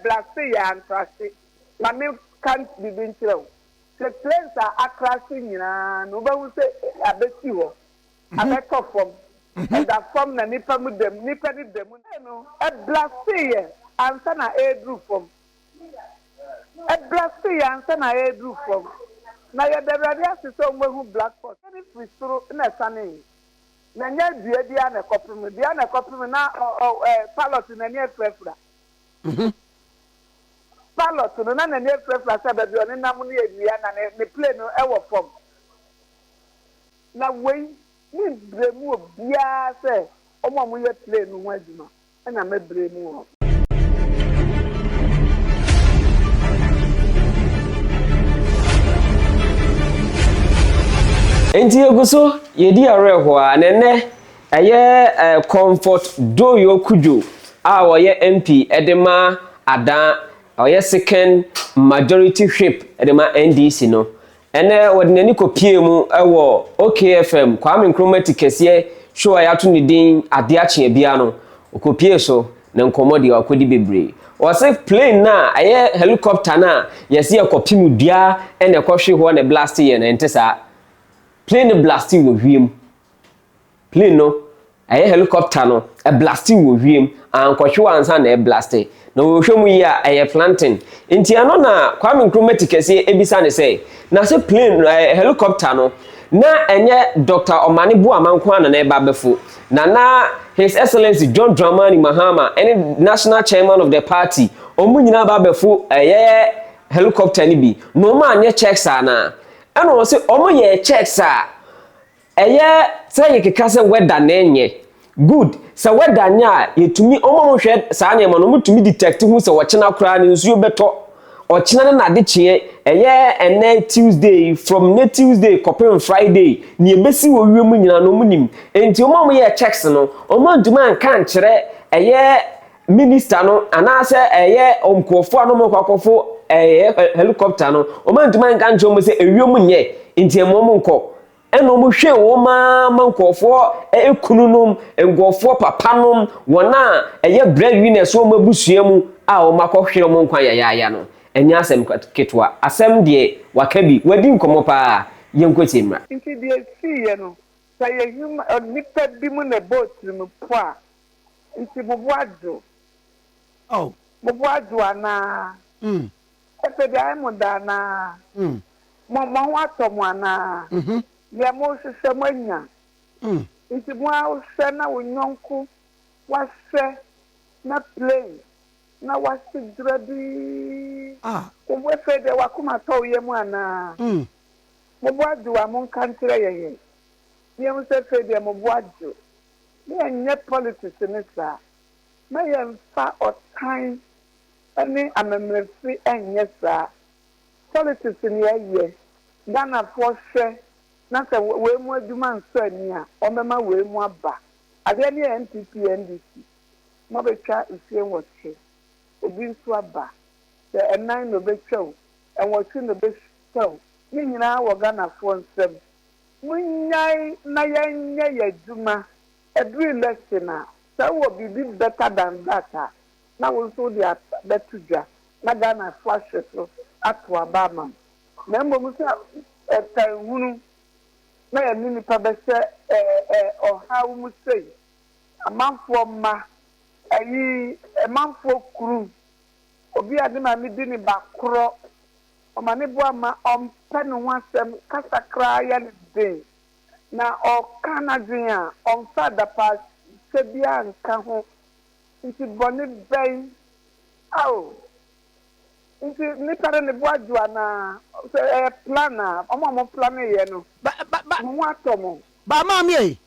Ɛblase yɛ ankrahye. Ma me ka biribi nkyerɛ wo. Sɛ planes a akrahye nyinaa no wobɛhu sɛ abɛsi hɔ, abɛtɔ fam, ɛda fam na nipa mu da mu, nipa no da mu. No, ɛblase yɛ ansa na ɛreduru fam. Ɛblase yɛ ansa na ɛreduru fam. Na yɛda Awurade ase sɛ wɔahu black pot. Ɛne firi soro na ɛsanee. Na ɛnyɛ dua biara na ɛkɔpem no. Dua na ɛkɔpem na ɔ ɔ ɛ pilot n'ani afirafira. Pilot no na n'ani afirafira sɛ baabi a ɔnenam no yɛ nnua na ne ne plane no wɔ fam. Na wei membrɛ mu obiara sɛ wɔn a wɔyɛ plane no ho adwuma na mɛbrɛ mu wɔn. Enti yɛgu so yɛdi awerɛhoɔ a na ɛnɛ ɛyɛ Comfort Doyo Kudjo a ɔyɛ MP de ma Adan, ɔyɛ second majority whip de ma NDC no. Ɛnnɛ wɔde n'ani kɔpuee mu wɔ OKFM, Kwame Nkrumah ti kɛseɛ show a yɛato ne din Adeɛ Akye Abia no, ɔkɔpuee so, na nkɔmmɔ deɛ wakɔdi bebree. Wɔse plane no a ɛyɛ helicopter no a yɛse yɛkɔpem dua na ɛkɔhwe hɔ na ɛblaste yɛn no, ɛnte saa. Plane no blaste wɔ wiem. Plane no, ɛyɛ helicopter no, ɛblaste wɔ wiem, ankɔhwew ansa na ɛblaste. Na wɔhwɛ mu yie a, ɛyɛ planting. Nti ɛno na Kwame Nkrumah ti kɛseɛ ebisa ne sɛ, na sɛ plane no, ɛɛ helicopter no, na ɛnyɛ Doctor Omane Boamah nko ara na na ɛba abɛfo, na na His Excellency John Dramani Mahama ɛne National Chairman of the party, wɔn nyinaa ba abɛfo ɛyɛ helicopter no bi, na wɔn anyɛ checks anaa? Ɛna wɔn se wɔn yɛɛ checks a, Ɛyɛ sɛ yɛkeka sɛ weather na ɛnyɛ good. Sɛ weather nyɛ a, yɛtumi, wɔn a wɔhwɛ saa nneɛma no, wɔtumi detect hu sɛ ɔkyena koraa no nsuo bɛtɔ. Ɔkyena ne n'adekyeɛ, ɛyɛ ɛnɛ Tuesday, from nnɛ Tuesday kɔpem Friday, nea ɛbɛsi wɔ wiem nyinaa no wɔnim. Enti wɔn a wɔyɛɛ checks no, wɔantumi anka ankyerɛ ɛyɛ minister no anaasɛ ɛyɛ nkurɔfoɔ a na wɔkɔ akɔfo ɛyɛ helicopter no, wɔantumi anka ankyerɛ wɔn sɛ ewiem nyɛ, nti ɛmma wɔn nkɔ. Ɛna wɔn hwɛɛ wɔn ara ma nkurɔfoɔ kununom, nkurɔfoɔ papanom, wɔn a ɛyɛ breadwinners wɔ wɔn abusua mu a wɔn akɔhwere wɔn nkwa yayaaya no. Ɛnyɛ asɛm ketewa. Asɛm deɛ waka bi, wadi nkɔmmɔ paa. Yɛnkɔtie mmra. Nti deɛ ɛsiiɛ no, sɛ ɛyɛ human, nnipa bi mu na ɛbɔɔ tirim po a, nti mo bo adwo? Oh. Mo bo adwo anaa? Mm. Afei deɛ ayɛ mo dɛ anaa? Mo, mo ho atɔ mo anaa? Deɛ morehwehwɛ, moanya. Nti mo ara wohwɛ na wo yɔnko wahwɛ na plane na wahye dwerɛbii. Wo, afei deɛ w'akoma atɔ wo yam anaa? Mo bo adwo a, monka nkyerɛ yɛn yɛn. Na yɛhu sɛ afei deɛ mo bo adwo. Na yɛnyɛ politics no saa. Ma yɛmfa ɔtan ne amammerɛfiri nyɛ saa. Politics ne yɛyɛ. Ghanafoɔ hwɛ na sɛ wei mu adwuma nsɔ ani a, wɔbɛma wei mu aba. Adeɛ no yɛ NPP, NDC. Moabɛtwa mfie nwɔtwe, obi nso aba. Sɛ ɛnan na ɔbɛtwa o, nwɔtwe na ɔbɛtwa o, ne nyinaa wɔ Ghanafoɔ nsam. Monnyae na yɛnyɛ yɛn adwuma. Ɛduru election a, sɛ wowɔ biribi better than that a, na wo nso wode abɛto dwa na Ghanafoɔ ahwɛ so ato aba ama wo. Na mmom sɛ ɛtanhunu na yɛne nnipa bɛhyɛ ɔhaw mu sei, amanfoɔ mma, ayi, amanfoɔ kunu, obi a ne maame di ne ba korɔ, ɔma ne bo ama, ɔmpɛ ne ho asɛm, kasa koraa yɛ no den, na ɔka n'adwene a, ɔmfa adapaahyɛ biara nka ho. Nti bɔne bɛn? Ao! Nti nipa no ne bo adwo anaa? Sɛ ɛyɛ plan a, wɔn a wɔn plane yɛ no, Ba ba ba. mo ho atɔ mo. Ba maame ei,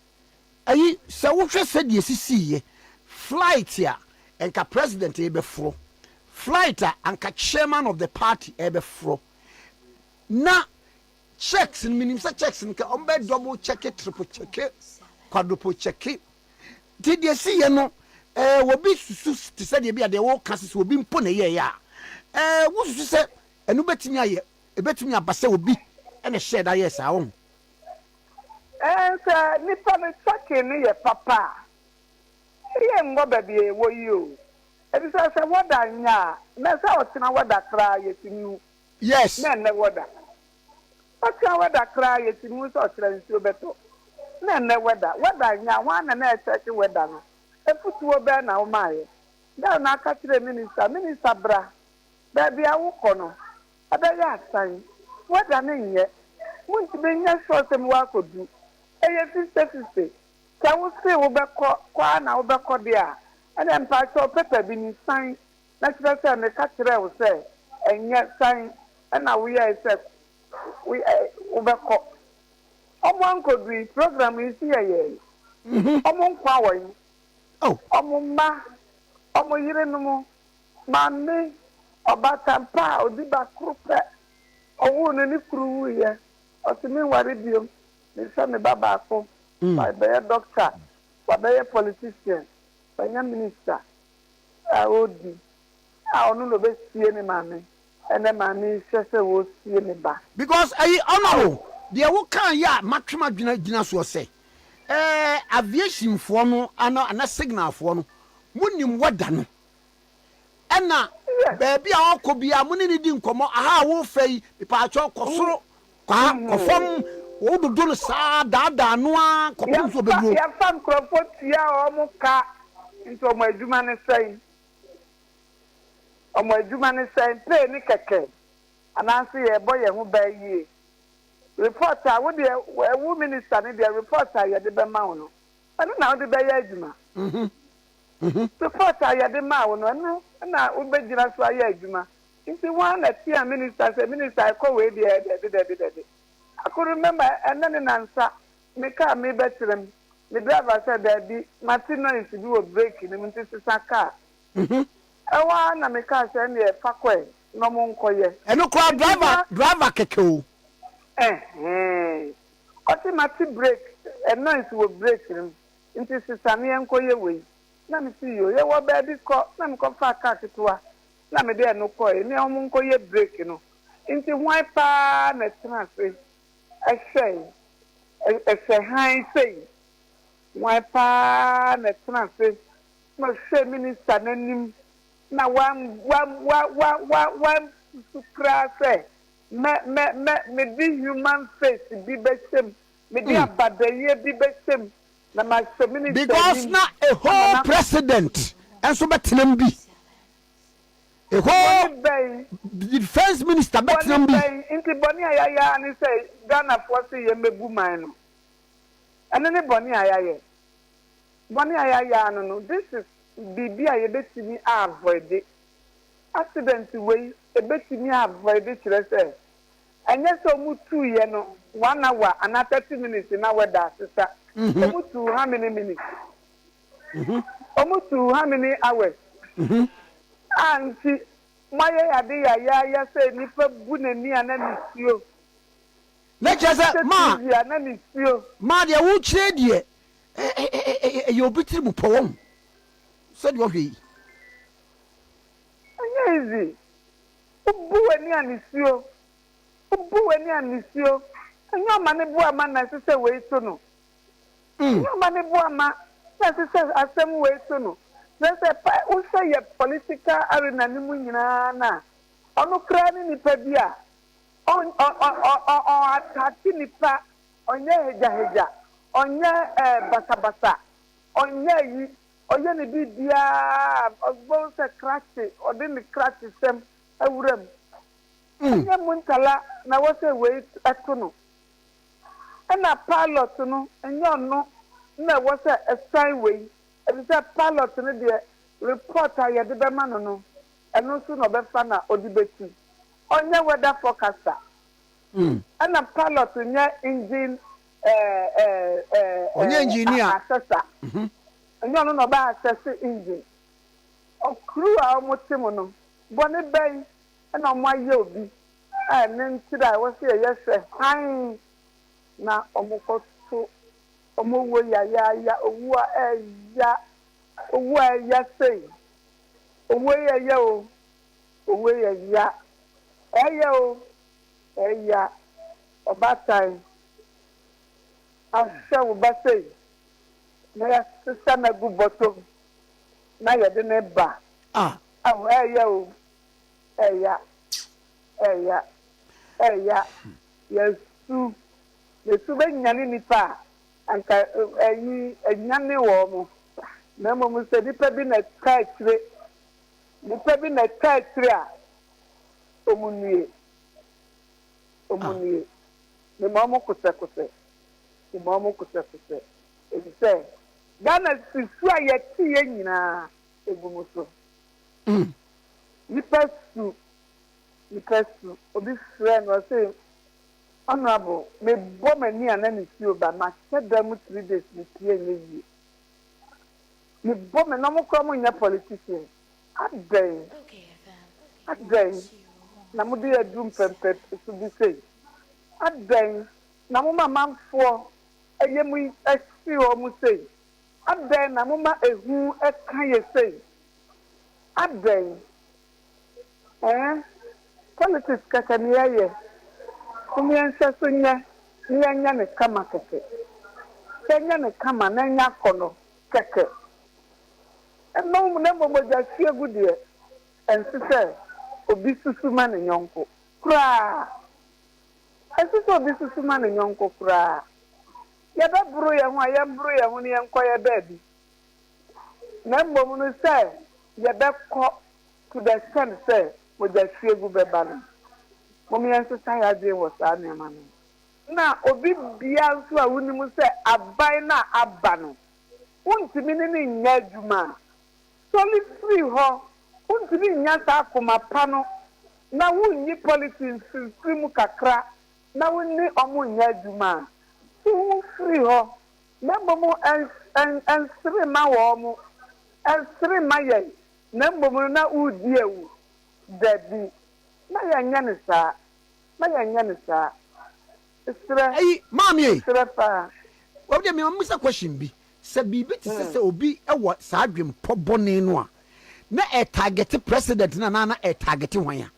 ayi sɛ wohwɛ sɛdeɛ ɛsisiiɛ, flight a nka president rebɛforo, flight a anka chairman of the party rebɛforo, na checks no, menim sɛ checks no nka wɔbɛ double check, triple check, quadruple check. Nti deɛ ɛsiiɛ no, eh, obi susu te sɛ deɛ bi a deɛ woka sɛ sɛ obi mpo na ɛyɛeɛ a, eh, wosusu sɛ ɛno bɛtumi ayɛ, ɛbɛtumi aba sɛ obi na ɛhyɛɛ da yɛɛ saa, wohu? Eh, sɛ nipa no checking no yɛ papa a, yɛmmɔ baabi a yɛwɔ yi o. Efisɛ sɛ wɔda nyɛ a, na sɛ ɔkyena wɔda koraa yɛtumi hu. Yes. Na ɛnnɛ wɔda. Ɔkyena wɔda koraa yɛtumi hu sɛ ɔkyena nsuo bɛtɔ. Na ɛnnɛ wɔda. Wɔda nyɛ a, hwan na na ɛkyɛke wɔda no? Afutuo bɛn na womaeɛ? Dɛn na aka kyerɛɛ minista? Minista bra, baabi a wokɔ no, ɛbɛyɛ asan. Weather no nyɛ. Montumi nyɛ sure sɛ mowɔ akɔdu. Ɛyɛ fifte-fifte. Sɛ wose wobɛkɔ, kɔ ara na wobɛkɔ deɛ a, ɛnneɛ mpakyɛw paper bi ni, san na kyerɛ sɛ meka kyerɛɛ wo sɛ ɛnyɛ, san na woyɛe sɛ wobɛkɔ. Wɔn ankɔdu yi, program yi nso yɛyɛe. Wɔn nkwa wɔ he? Wɔn mma, wɔn yerenom, Maame, ɔbaatan pa a ɔdi ba koro pɛ, ɔwoo no ne kunu wuiɛ, ɔse menware biom, mehwɛ me ba baako, wabɛyɛ doctor, wabɛyɛ politician, wanya minister a ɔredi a ɔno na ɔbɛsie ne maame, ɛnɛ maame yi hwɛ sɛ wɔresie ne ba. Because ɛyi honourable deɛ wo kaa yɛ a matwe m'adwene agyina soɔ sɛ ɛɛ aviation foɔ no ana ana signal foɔ no mo nim weather no Ɛna baabi a ɔkɔ biara mo ne no di nkɔmmɔ, aha a worefa yi, mepaakyɛw kɔ soro, kɔ ha, kɔ fam, wododo no saa, daadaa no ara kɔpem sɛ ɔbɛduru. Yɛfa nkurɔfoɔ tua wɔn ka, nti wɔn adwuma ne sɛn? Wɔn adwuma ne sɛn? Pay ne kɛkɛ, anaase yɛrebɔ yɛn ho ban yie? Report a, wo deɛ, wo minister no deɛ, report a yɛde bɛma wo no, ɛno na wode bɛyɛ adwuma. Report a yɛde maa wo no, ɛno na wobɛgyina so ayɛ adwuma. Nti hwan na tea minister sɛ minister ɛkɔ wei deɛ dabi dabi dabi. I could remember ɛnnɛ ne nansa me car merebɛkyerɛ mu, me driver sɛ dabi mate noise bi wɔ brake no mu nti sesa car. Ɛhɔ ara na mekaa sɛ ɛnneɛ fa kɔ ɛ na ɔmo nkɔyɛ. Ɛno koraa Nti driver hwan. driver kɛkɛ o. Ɛhɛn. Ɔse mate brake noise wɔ brake no mu. Nti sesa na yɛnkɔyɛ wei. Na mese yoo, yɛwɔ baabi kɔ. Na mekɔfaa kaa ketewa na mede ɛno kɔe ne wɔn nkɔyɛ break no. Nti hwan paa na ɛtena ase hwɛe, ɛhwɛ hann sei? Hwan paa na ɛtena ase na ɔhwɛɛ minista no anim na wan, wan, wa, wa, wa, wansusu koraa sɛ mɛ, mɛ, mɛ, mede human face bi bɛhyɛ mu Mede abadayɛ bi bɛhyɛ mu na mahyɛ minista Because anim na a ama whole no. president nso bɛtena mu bi. A whole Bɔne bɛn? defence minister bɛtena Bɔne mu bi. bɛn? Nti bɔne a yɛayɛ ara ne sɛ Ghanafoɔ se yɛmmɛbu man no? Ɛno ne bɔne a yɛayɛ? Bɔne a yɛayɛ ara no no, this is biribi a yɛbɛtumi a avoide. Accident wei ɛbɛtumi a avoide kyerɛ sɛ Ɛnyɛ sɛ ɔmo tuu yɛ no one hour anaa 30 minutes na weather asesa. Ɔmo tuu how many minutes? Ɔmo tuu how many hours? A nti moayɛ yɛ ade yayaaya sɛ nipa bu n'ani a na nisuo. Na kyerɛ sɛ Hwɛ maa TV a na nisuo. maa deɛ wokyerɛ deɛ ɛyɛ obi tiri mu pɔ wɔn sɛdeɛ ɔhwɛ yi. Ɛnyɛ easy. Wobu w'ani a nisuo. Wobu w'ani a nisuo. Ɛnyɛ ɔma ne bo ama na ɛsɛ sɛ wei to no. Ɛnyɛ ɔma ne bo ama na ɛsɛ sɛ asɛm wei to no. Kyerɛ sɛ pa wohwɛ yɛ political arena no mu nyinaa no a, ɔno koraa ne nipa bi a ɔn ɔ ɔ ɔ ɔ ɔn-attack nipa, ɔnyɛ hagyahagya, ɔnyɛ ɛɛ basabasa, ɔnyɛ ayi. Ɔyɛ ne biribiara a, wobɛhu sɛ krakye, ɔde ne krakyesɛm awura mu. Ɛnyɛ Muntala na ɛwɔ sɛ wei to no. Ɛna pilot no, ɛnyɛ ɔno na ɛwɔ sɛ ɛsan wei, efisɛ pilot no deɛ, report a yɛde bɛma no no, ɛno nso na ɔbɛfa na ɔde bɛtu. Ɔnyɛ weather forecaster. Ɛna pilot nyɛ engine Ɔnyɛ engineer. Assessor. Ɛnyɛ ɔno na ɔbɛ assess engine. Crew a wɔte mu no, bɔne bɛn na wɔayɛ obi a ɛno nti a ɛwɔ sɛ yɛyɛ hwɛ hann na wɔkɔto wɔn owuo yayaaya, owuo a ɛya, owuo a ɛya sei. Owuo yi ɛyɛ o, owuo yi ɛya, ɛyɛ o, ɛya. Ɔbaatan, ahwɛ wo ba sei na yɛasesa no agu bɔtɔ mu na yɛde no reba. Ah. Ao, ɛɛya o, ɛɛya, ɛɛya, ɛɛya, yɛsu, yɛsu bɛnyane nnipa a, anka ayi, anyane wɔn, na mmom sɛ nnipa bi na ɛtaa akyire, nnipa bi na ɛtaa akyire a, wɔn nnue, wɔn nnue, mema wɔn kosɛkosɛ, mema wɔn kosɛkosɛ, efisɛ Ghana su a yɛteeɛ nyinaa, egu mo so. Nipa su, nipa su. Obi frɛ me ɔse honourable me bɔ m'ani a na nisuo ba, mahyɛ da mu three days me pue ɛnyɛ yie. Me bɔ m'ani, ɔmo koraa ɔmo nyɛ politicians. Adɛn, adɛn na mo de aduru mpɛmpɛ so bi sei? Adɛn na mo ma amanfoɔ ɛyɛ mo hye ɔmo sei? Adɛn na moma ehu ka yɛ sei? Adɛn? Ɛɛ? Politics kɛkɛ ne yɛyɛ. Mom yɛnhwɛ so nyɛ na yɛnyɛ no kama kɛkɛ. Yɛnyɛ no kama na ɛnyɛ akɔnnɔ kɛkɛ. Mmom na mmom mogyahwiegu deɛ, ɛnse sɛ obi susu ma ne yɔnko koraa. Ɛnse sɛ obi susu ma ne yɔnko koraa. Yɛbɛboro yɛn ho a, yɛmboro yɛn ho na yɛnkɔyɛ baabi, na mmom no sɛ yɛbɛkɔ to the extent sɛ mogyahwiegu bɛba no. Mom yɛnsesa yɛn adwene wɔ saa nneɛma no ho. Na obi biara nso a wonim sɛ aban no a aba no, wontumi ne no nyɛ adwuma a, sɔre firi hɔ. Wontumi nnya saa akoma pa no na wonnyi politics mfiri mu kakra na wo ne wɔn nyɛ adwuma a, tu wo ho firi hɔ, na mmom nsere mma wɔn, nsere mma yɛn, na mmom no na woredi awu. Dabi, mma yɛnyɛ no saa, mma yɛnyɛ no saa. Mesrɛ, Ayi, maame ei. mesrɛ paa. Wei deɛ mema misa question bi, sɛ biribi te sɛ sɛ obi wɔ saa adwempɔ bɔne no a, na ɛtargete president no anaa na ɛtargete hwan a?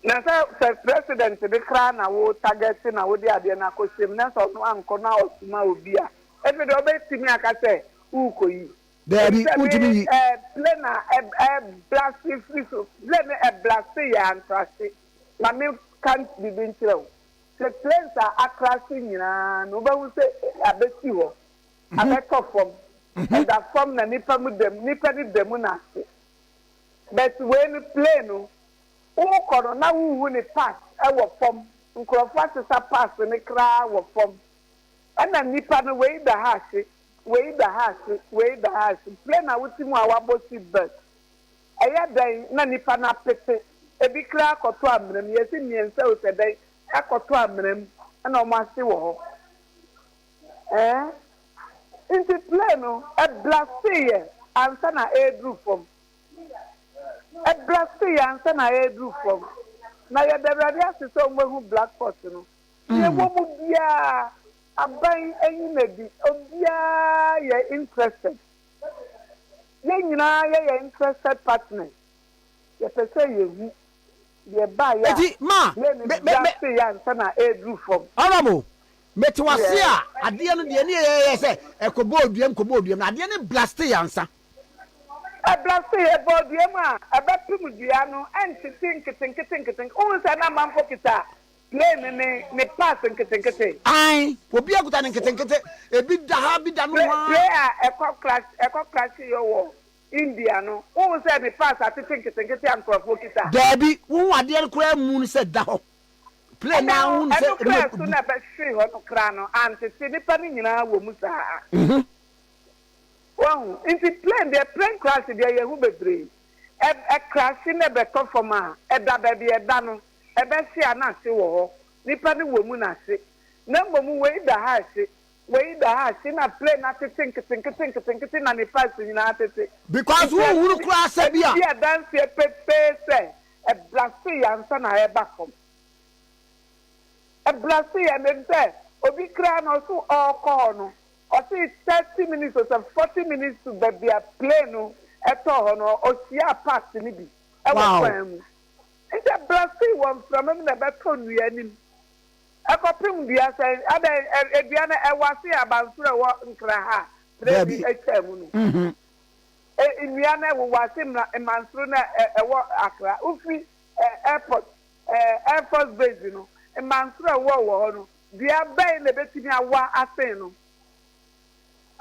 Na sɛ sɛ president de koraa na wo target na wode adeɛ no akɔhyɛ mu na sɛ ɔno ankɔ na ɔsoma obi a, efi deɛ ɔbɛtumi aka sɛ worekɔyi. Daabi, Efisɛ wontumi me nyi. eh, plane a ɛ ɛ blase firi so, plane no ɛblase yɛ ankrahye. Ma me ka biribi nkyerɛ wo. Sɛ planes a akrahye nyinaa no, wobɛhu sɛ abɛsi hɔ, abɛtɔ fam. Ɛda fam na nipa mu da mu, nipa no da mu na ahye. But wei no plane no wokɔ no na wonhu ne parts wɔ fam, nkurɔfoɔ asesa parts no koraa wɔ fam. Ɛna nnipa no wei da ha ahye, wei da ha ahye, wei da ha ahye. Plane a wote mu a wabɔ seat belt, ɛyɛ dɛn na nnipa no apete, ebi koraa kɔtɔ amena mu, yɛse mmiɛnsa o sɛ dɛn, ɛkɔtɔ amena mu ɛna wɔn ahye wɔ hɔ. Ɛɛ nti plane no ɛblasteeɛ ansa na ɛreduru fam. Ɛblasteeɛ ansa na ɛreduru fam. Na yɛda Awurade ase sɛ wɔahu black pot no. Deɛ ɛwɔ mu biara, aban ayi no adi. Obiara yɛ interested. Yɛn nyinaa yɛyɛ interested partners. Yɛpɛ sɛ yɛhu deɛ ɛbaeɛ a Eti ma plane no me me me blasteeɛ ansa na ɛreduru fam. Honourable, mete wase Yes. a adeɛ no deɛ ne yɛyɛ sɛ ɛkɔbɔɔ duam kɔbɔɔ duam na adeɛ no blastee ansa. Ɛblastee, ɛbɔɔ dua mu a, ɛbɛpem dua no ɛntete nketenkete nketenkete. Wohu sɛ na amanfoɔ kita plane no ne ne parts nketenkete. Ae, obiara kuta ne nketenkete, ebi da ha, bi da nohoa. Plane a ɛkɔ crash ɛkɔ crasheeɛ wɔ India no, wohu sɛ ne parts atete nketenkete a nkurɔfoɔ kita? Daabi, wohu adeɛ no koraa mu no sɛ ɛda hɔ. Plane Ɛda no ara hɔ, wohu no sɛ ɛno emu koraa abu. so na ɛbɛhwee hɔ no koraa no, antete, nnipa no nyinaa wɔ mu saa. Wahu? Nti plane deɛ, plane crash deɛ yɛhu bebree. Ɛ, ɛcrashe na ɛbɛtɔ fam a, ɛda baabi a ɛda no, ɛbɛhye a na ahye wɔ hɔ. Nnipa no wɔ mu na ahye. Na mmom wei da ha ahye, wei da ha ahye na plane no atete nketenkete nketenkete na ne parts nyinaa atete. Because Nti wonhunu ɛno, koraa sɛ bi ɛno a. di adanseɛ pefee sɛ ɛblasteeɛ ansa na ɛreba fam. Ɛblasteeɛ no, efisɛ obi koraa no ɔso ɔrekɔ hɔ no, Ɔse 30 minutes ɔsɛ 40 minutes to baabi a plane no ɛtɔɔ hɔ no ɔhyiaa parts no bi ɛwɔ kwan mu. Nti ɛbrasee wɔ mframa mu na ɛbɛtɔ nnua anim ɛkɔpem dua sɛn adɛn ɛ dua no ɛwɔ ase abansoro ɛwɔ Nkran ha a plane no ɛtwaa mu no. Nnua no ɛwowɔ ase mmra mmansoro no a ɛwɔ Accra. Wofi airport, Air Force Base no, mmansoro a ɛwɔ wɔ hɔ no, dua bɛn na ɛbɛtumi awa asen no?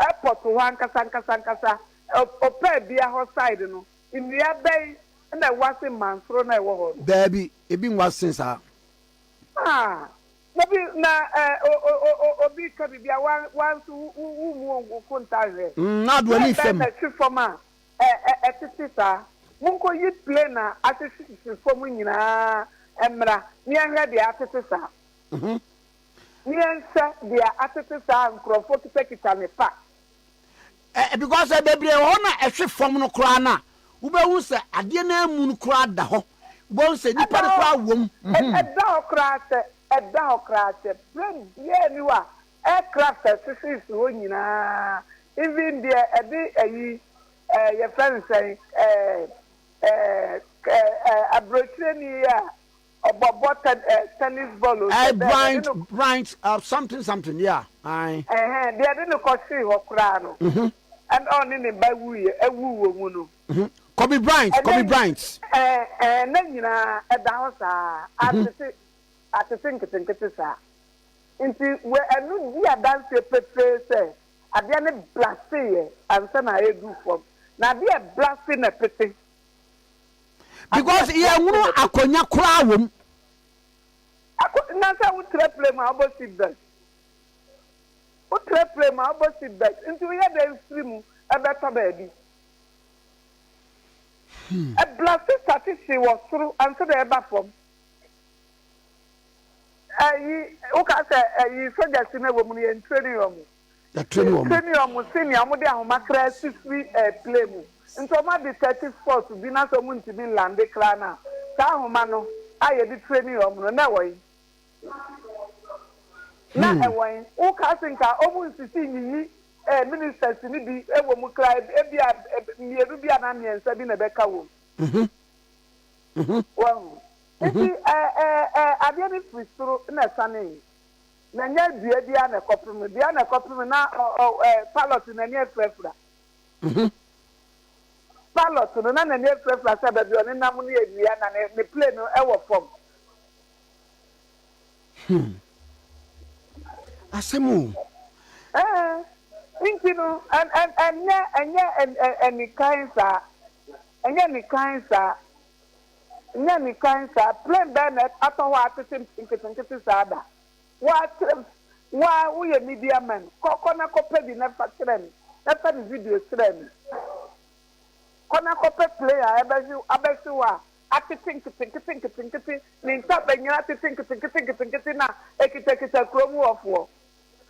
Airport hɔ ankasa ankasa ankasa, ɔpɛ bea hɔ side no, nnua bɛn na ɛwa sen mmansoro no a ɛwɔ hɔ no? Daabi, ebi nwa sen saa. Ah, obi na eh, o, o, o, o, obi ka biribi a, wa, wa nso wo, wo, wo mu wo konta hwɛ. Na ade w'ani Plane bɛn fam. na ɛhwe fam a ɛ, ɛ, ɛtete saa? Monkɔyi plane a ahyehyehyehye fam nyinaa mmra na yɛnhwɛ deɛ atete saa. Ne yɛnhwɛ deɛ atete saa a nkurɔfoɔ kitakita ne pa. Ɛ, because ɛ, bebree wɔ hɔ no a ɛhwe fam no koraa no a, wobɛhu sɛ adeɛ no amu no koraa da hɔ. Wobɛhu sɛ nnipa Ɛda no hɔ, koraa wom. ɛ, ɛda hɔ koraa kyɛ, ɛda hɔ koraa kyɛ. Plane biara nni hɔ a aircraft a ɛsisisisi hɔ nyinaa, even deɛ ɛde ayi, ɛ, yɛfrɛ no sɛn, ɛ, ɛ, ɛ, ɛ, aburokyireni yi a ɔbɔ bɔ tɛ, ɛ, tennis ball o, Ɛ, sɛ dɛn, deɛ ɛde Bryant, no, Bryant, something, something, yeah, ae. ɛhɛn, deɛ ɛde no kɔhwee hɔ koraa no, ɛna ɔne ne ba wuiɛ, ɛwuu wɔ mu no. Kobe Bryant, Ɛnɛ Kobe Bryant. Ɛɛ, ɛɛ, ne nyinaa ɛda hɔ saa, atete, atete nketenkete saa. Nti, wɔ ɛno di adanseɛ pefee sɛ adeɛ no blasteeɛ ansa na ɛredu fam. Na adeɛ a ɛblaste na ɛpete. Adeɛ a Because ɛblaste yɛnhunu na ɛpete. akonnwa koraa wɔ mu. Ako, na sɛ wotra plane mu a wobɔ seat belt. Wotra plane mu a wobɔ seat belt. Nti woyɛ dɛn firi mu bɛtɔ baabi? Ɛblase starte hyee wɔ soro ansa na ɛba fam. Ɛyi woka sɛ ɛyi soldiers no ɛwɔ mu no yɛn training wɔn. Yɛtraining wɔn. Training wɔn sɛnea wɔn de ahoma koraa sifiri ɛɛ plane mu. Nti wɔn ade thirty spot bi na sɛ wɔn ntumi nlande koraa no a, saa ahoma no a yɛde training wɔn no na ɛwɔ he? Na ɛwɔ he? Woka se nka wɔn nsisi nyiyi eh, ministers no bi wɔ mu koraa, ebia mmienu bi anaa mmiɛnsa bi na ɛbɛka wɔ mu. Wahu? Nti adeɛ no firi soro na ɛsanee, na ɛnyɛ dua biara na ɛkɔpem, dua na ɛkɔpem na pilot n'ani afirafira. Pilot no na n'ani afirafira sɛ baabi a ɔnenam no yɛ nnua na ne plane no wɔ fam. Hmm. Asɛm o. Ɛɛ, nti no, ɛnyɛ ɛnyɛ anikan saa. Ɛnyɛ anikan saa. Ɛnyɛ anikan saa. Plane bɛn na atɔ hɔ a atete nketenkete saa da? Woakyerɛ wo a woyɛ media man, kɔ kɔ na kɔpɛ bi na fa kyerɛ me, na fa ne video kyerɛ me. Kɔ na kɔpɛ plane a ɛbɛhwe abɛhwe hɔ a atete nketenkete nketenkete, ne ntaban atete nketenkete nketenkete na ɛkitakita kurom hɔfoɔ.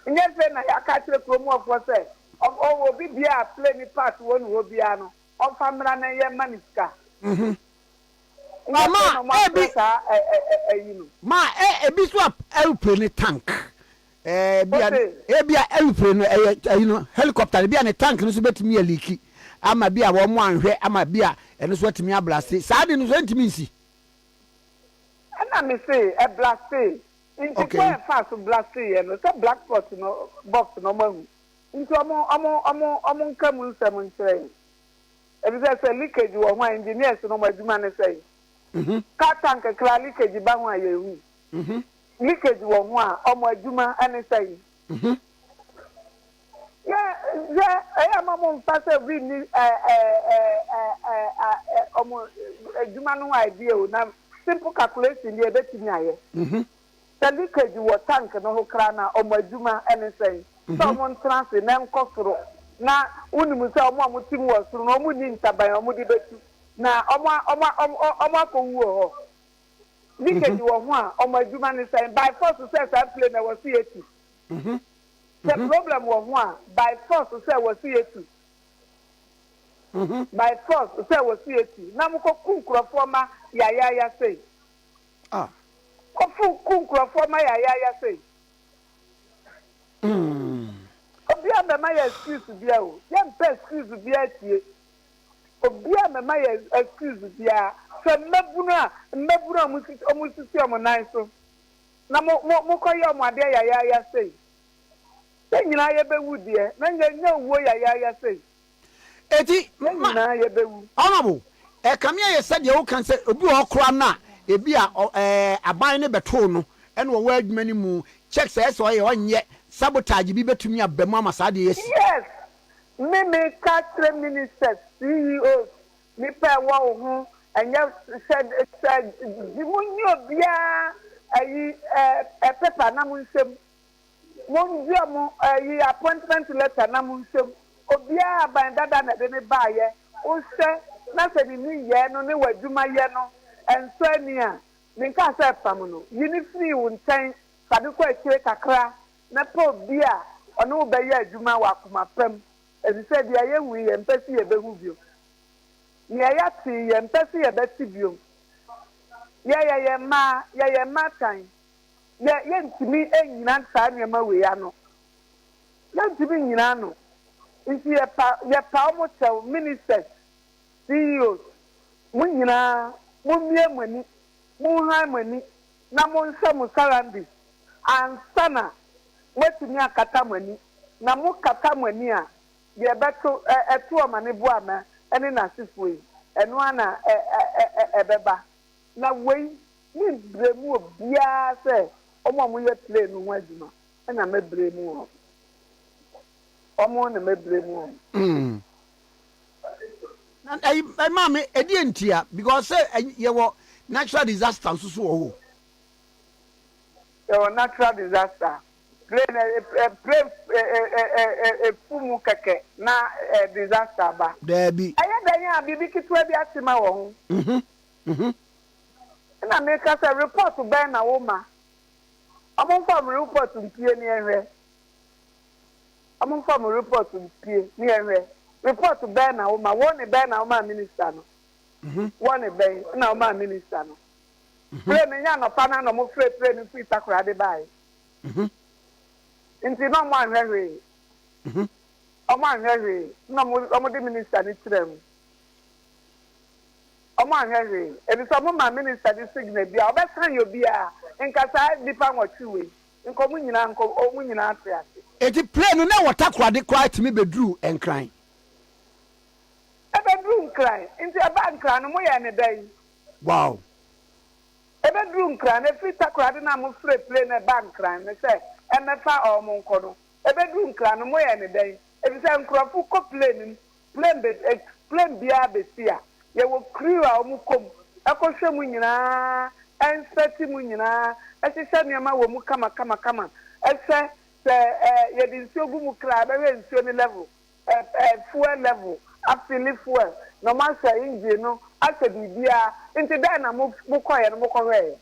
Nyɛ afei na yɛaka akyerɛ kurom hɔfoɔ sɛ ɔ obi biara a plane part wɔ ne hɔ biara no, ɔmfa mmra na yɛmma no sika. Nyɛ afei na Ma ebi wɔafrɛ saa ɛ ɛ ɛ ayi no. ma ɛ ebi nso a aeroplane ne tank. Ebia Ose. ebia aeroplane no ɛyɛ ɛyi no helicopter no ebia ne tank no nso betumi aliki ama bi a wɔn anhwɛ ama bi a ɛno nso atumi ablase saa de no nso ɛntumi nsi. Ɛna me se ɛblase nti Okay. kwan ɛfaa so blase yɛ no sɛ black pot no box no ɔmo ahu nti ɔmo ɔmo ɔmo ɔmo nka mu nsɛm nkyerɛ yɛn efisɛ sɛ leakage wɔ ho a engineers no ɔmo adwuma ne sɛn car tank koraa leakage ba ho a yɛhu Leakage wɔ ho a, wɔn adwuma ne sɛn? Yɛ yɛ ɛyɛ ma mo nfa sɛ obi nni ɛ ɛ ɛ ɛ ɛ wɔn adwuma no ho idea o na simple calculation deɛ ebetumi ayɛ. Sɛ leakage wɔ tank no ho koraa na wɔn adwuma ne sɛn? Sɛ wɔn ntena ase na ɛnkɔ soro na wonim sɛ wɔn a wɔte mu wɔ soro no wɔn nni ntaban a wɔde bɛtu na wɔn wɔn wɔn akɔwu wɔ hɔ. Leakage wɔ ho a, wɔn adwuma ne sɛn? By force sɛ saa plane no ɛwɔ so yɛtu. Sɛ problem wɔ ho a, by force sɛ ɛwɔ so yɛtu. By force sɛ ɛwɔ so yɛtu. Na mokɔ ku nkurɔfoɔ ma yayaaya sei. Kɔfo ku nkurɔfoɔ ma yayaaya sei. Obiara mmɛma yɛ excuse bia o. Yɛmpɛ excuse biara tie. Obiara mmɛma yɛ excuse biara. Sɛ mmabunu a, mmabunu a wɔsisi wɔsisi wɔn nan so na mo mo mokɔyɛ wɔn adeɛ yayaaya sei. Yɛn nyinaa yɛbɛwu deɛ, na nyɛ nyɛ owuo yayaaya sei. Eti Yɛn ma nyinaa yɛbɛwu. Honourable, ɛkame ayɛ sɛ deɛ woka sɛ obi wɔ hɔ koraa no a ebi a ɔ ɛɛ aban no bɛtoo no ɛna ɔwɔ adwuma no mu, checks a ɛsɛ sɛ ɔyɛ ɔnyɛ, sabotage bi bɛtumi aba mu ama saa adeɛ yi asi. Yes! Me meka kyerɛ ministers, CEOs, nipa a ɛwɔ wo ho, ɛnyɛ sɛ sɛ gye mo nyi obiara ayi ɛɛ paper na mo nhyɛ mu. Mongye ɔmo ɛyi appointment letter na monhwɛ mu. Obiara aban dada na ɛde no baayɛ. Wohwɛ na sɛ ne nneyɛɛ no ne w'adwuma yɛ no ɛnsɔ ani a, menkaa sɛ pam no. Yi no firi wo nkyɛn fa no kɔ akyire kakra na pɛ obi a ɔne wo bɛyɛ adwuma wɔ akoma pa mu. Efisɛ deɛ yɛhu yi yɛmpɛ sɛ yɛbɛhu bio. Nea yɛate yi yɛmpɛ sɛ yɛbɛte bio. Yɛ yɛyɛ mmaa, yɛyɛ mmaatan. Yɛ, yɛntumi nnyina saa nneɛma wei ano. Yɛntumi nnyina ano. Nti yɛpa, yɛpa wɔn kyɛw, ministers, CEOs, mo nyinaa, mommue mo ani, monhan mo ani, na monhwɛ mo surroundings ansa na moatumi akata mo ani. Na mokata mo ani a, deɛ ɛbɛto, ɛ, ɛto Ɔmaneboama ne n'asefoɔ yi, ɛno ara na ɛ, ɛ, ɛ, ɛbɛba. Na wei me brɛ mu obiara sɛ wɔn a wɔyɛ play no ho adwuma na mɛ brɛ mu wɔn. Wɔn na mɛ brɛ mu wɔn. Mm. Na ɛyi maame ɛdeɛ ntia because sɛ yɛwɔ natural disaster nso so wɔ hɔ. Yɛwɔ natural disaster. Plane ɛ plane ɛ efu mu kɛkɛ na ɛ disaster ba. Daabi. Ɛyɛ dɛn a biribi ketewa bi ate ma wɔ ho. Mhm. Mhm. Ɛna meka sɛ report bɛn na woma? Ɔmo nfa ɔmo report mpue ne yɛnhwɛ. Ɔmo nfa ɔmo report mpue ne yɛnhwɛ. Report bɛn na woma? Wɔne bɛn na womaa minister no? Wɔne bɛn na womaa minister no? Plane no nyɛ anɔpa no na ɔmo frɛ plane no firi Takoradi baeɛ. Nti na ɔmo anhwɛ hwee. Ɔmo anhwɛ hwee na ɔmo ɔmo de minister no kyerɛɛ mu. Ɔmo anhwɛ hwee efisɛ ɔmo maa minister no signal bi a ɔbɛsan obiara nka saa nnipa nwɔtwe wei nka ɔmo nyinaa nka ɔmo nyinaa te ase. Enti plane no na ɛwɔ Takoradi koraa tumi bɛduruu Nkran. Ɛbɛduruu Nkran, nti ɛbaa Nkran no moyɛɛ no dɛn? Wow. Ɛbɛduruu Nkran no, ɛfiri Takoradi no a mofrɛɛ plane no ɛbaa Nkran no sɛ ɛmmɛfa ɔmo nkɔ no, ɛbɛduruu Nkran no moyɛɛ no dɛn? Efisɛ nkorɔfo kɔ plane no mu Plane bɛ eh, plane biara bɛsi a, yɛwɔ crew a wɔkɔ mu kɔhwɛ mu nyinaa, inspect mu nyinaa, hyehyɛ nneɛma wɔ mu kamakamakama, hwɛ sɛ eh, yɛde nsuo gu mu koraa a, bɛhwɛ nsuo no level, eh, eh, fuel level, afili fuel, na wɔahwɛ engine no, ahwɛ biribiara. Nti dɛn na mo, mokɔeɛ no mokɔhwɛeɛ?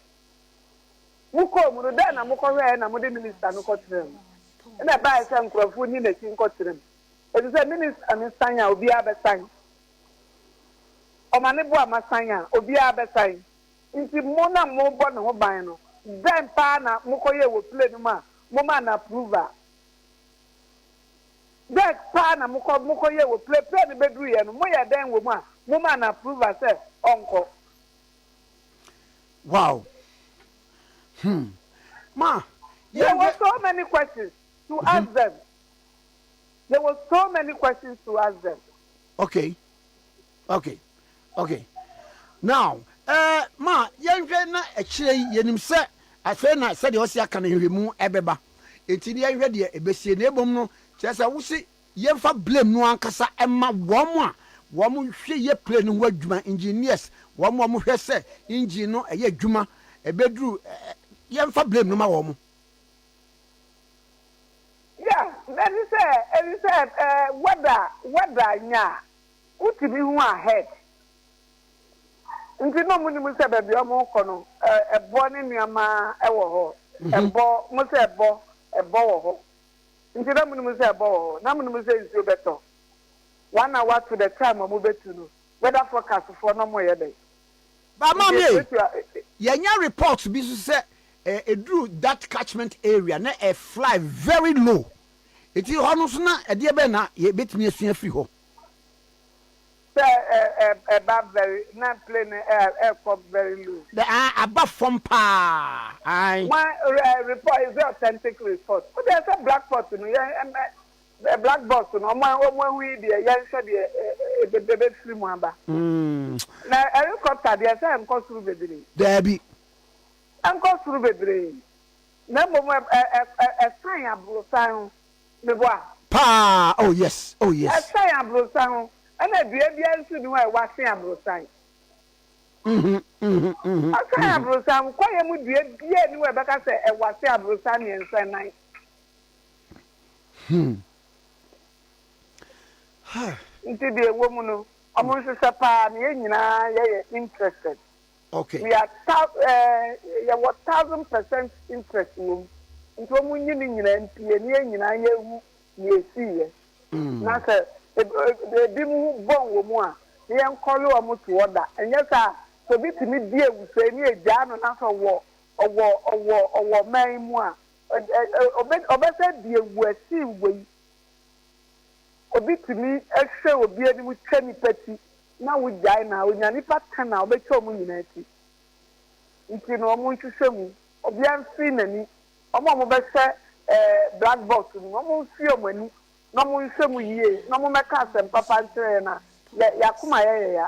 Mokɔɔ mu no, dɛn na mokɔhwɛeɛ na mode minister no kɔtenaa mu? Ɛna ɛbaeɛ sɛ nkurɔfoɔ nni n'akyi nkɔtena mu. Efisɛ minista no san a, obiara bɛsan. Ɔma ne bo a masan a, obiara bɛsan. Nti mo na mobɔ ne ho ban no, dɛn paa na mokɔyɛɛ wɔ plane no mu a momaa no approval? Dɛn paa na mokɔ mokɔyɛɛ wɔ plane, plane no bɛduruiɛ no, moyɛɛ dɛn wɔ mu a momaa no approval sɛ ɔnkɔ? Wow. Hmm. Ma, There were so many questions to ask them. There were so many questions to ask them. Okay, okay, okay. Now, eh, ma yɛnhwɛ na akyire yi yɛnim sɛ afei na sɛdeɛ ɔsi aka no nhwehwɛmu ɛbɛba. Enti ne yɛnhwɛ deɛ ɛbɛsie na ebom no kyerɛ sɛ wosi yɛmfa blame no ankasa ɛma wɔn a wɔn hwɛ yɛ plane no ho adwuma, engineers, wɔn a wɔhwɛ sɛ engine no ɛyɛ adwuma ɛbɛduru yɛmfa blame no ma wɔn. Yeah, ɛne sɛ ɛne sɛ ɛɛ weather weather nya a wotumi hu ahead nti na ɔmo nim sɛ baabi a ɔmo kɔ no ɛ ɛbɔ ne nneɛma ɛwɔ hɔ ɛbɔ mo sɛ ɛbɔ ɛbɔ wɔ hɔ nti na mo nim sɛ ɛbɔ wɔ hɔ na mo nim sɛ nsuo bɛtɔ 1 hour to the time ɔmo bɛtu no weather forecast foɔ na ɔmo yɛ dɛ. Ba nti maame ei, etuatua yɛnya report bi nso sɛ ɛduru that catchment area na ɛ fly very low. Eti hɔ no nso na ɛdeɛ bɛn na yɛbɛtumi asua firi hɔ? Sɛ ɛ ɛ ɛba very na plane no ɛ ɛkɔ very low. Dɛ ah aba fam paa ae. One report is it authentic report? O deɛ sɛ black pot no yɛ ɛmɛ. Black box no ɔmo ɔmo ahu yi deɛ yɛnhwɛ deɛ ɛbɛfiri mu aba. Na helicopter deɛ sɛ ɛnkɔ soro bebree. Daabi. Ɛnkɔ soro bebree. Na mmom ɛsan aborosan ho. Meboa? Paa, oh yes, oh yes. Ɛsan aborosan ho. Ɛna dua biara nso nni hɔ a ɛwɔ asen aborosan. Ɔsan aborosan ho. Kwaeɛ mu dua biara nni hɔ a ɛbɛka sɛ ɛwɔ ase aborosan mmiɛnsa nnan. Nti deɛ ɛwɔ mu no, wɔn nhwehwɛ paa na yɛn nyinaa yɛyɛ interested. Okay. We are thou eh, yɛwɔ 1000% interest wɔ mu. Nti wɔn nyi ne nyinaa mpie na yɛn nyinaa yɛhu nea ɛsiiɛ. Na sɛ ebinom ho bɔn wɔ mu a, na yɛn kɔle wɔn to order. Ɛnyɛ saa a, sɛ obi tumi di awusɛe na yɛgyaa no na sɛ ɔwɔ ɔwɔ ɔwɔ ɔwɔ ɔman yi mu a, ɔbɛ ɔbɛsɛ di awu asen wei. Obi tumi hwɛ obi anim twa nipa ti na wogyae no a, onya nipa ten a ɔbɛtwa wɔn nyinaa ti. Nti no wɔn nhwehwɛ mu. Obiara mfiri n'ani. Wɔn a wɔbɛhwɛ black box no mu, wɔn mfiri wɔn ani na wɔn nhwɛ mu yie na wɔn mmɛka asɛm papa nkyerɛ yɛn a, yɛ yɛn akoma yɛ yɛ ya.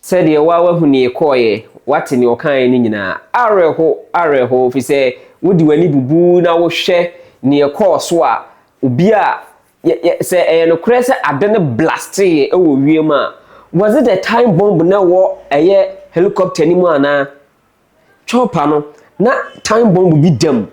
Sɛdeɛ wo ara woahu nea ɛkɔeɛ, woate nea ɔkaeɛ no nyinaa. Awerɛho, awerɛho, ɛfiri sɛ wode w'ani bubu na wohwɛ nea ɛkɔɔ so a, obi a, yɛ, yɛ, sɛ ɛyɛ nokorɛ sɛ ade no blasteeɛ wɔ wiem a, was it a time bomb na ɛwɔ ɛyɛ helicopter no mu anaa? Chopper no, na time bomb bi da mu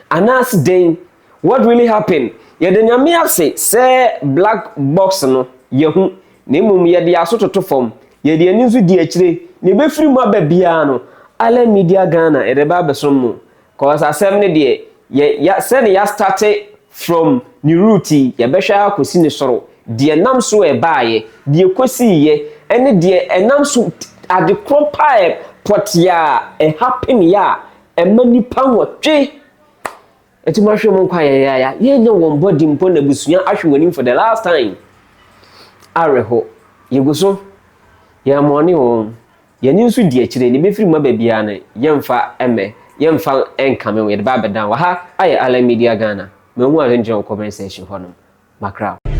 anaase dɛn? What really happened? Yɛda Nyame ase sɛ black box no yɛahu, na mmom yɛde yɛn aso toto fam, yɛde yɛn ani nso di akyire, nea ɛbɛfiri mu aba biara no, Island Media Ghana yɛde bɛba abɛsom mo. Cause asɛm no deɛ, yɛ, ya, sɛdeɛ yɛastarte from ne root yi, yɛbɛhwɛ ara kɔsi ne soro. Deɛ ɛnam so a ɛbaeɛ, deɛ ɛkɔsiiɛ, ɛne deɛ ɛnam so, ade korɔ paa a pɔtee a ɛhappeneɛ a ɛma nnipa nwɔtwe atumi ahwere wɔn nkwa yayaaya. Yɛnyɛ wɔn body mpo na abusua ahwe wɔn anim for the last time. Awerɛho. Yɛgu so. Yɛmmɔne wɔn. Yɛn ani nso di akyire, nea ɛbɛfiri mu aba biara no, yɛmfa mmɛ, yɛmfa nkame wo, yɛde ba abɛdan wo. Ha ayɛ Allen Media Ghana. Mahu adwenkyerɛ wɔ comment section hɔnom. Makra wo.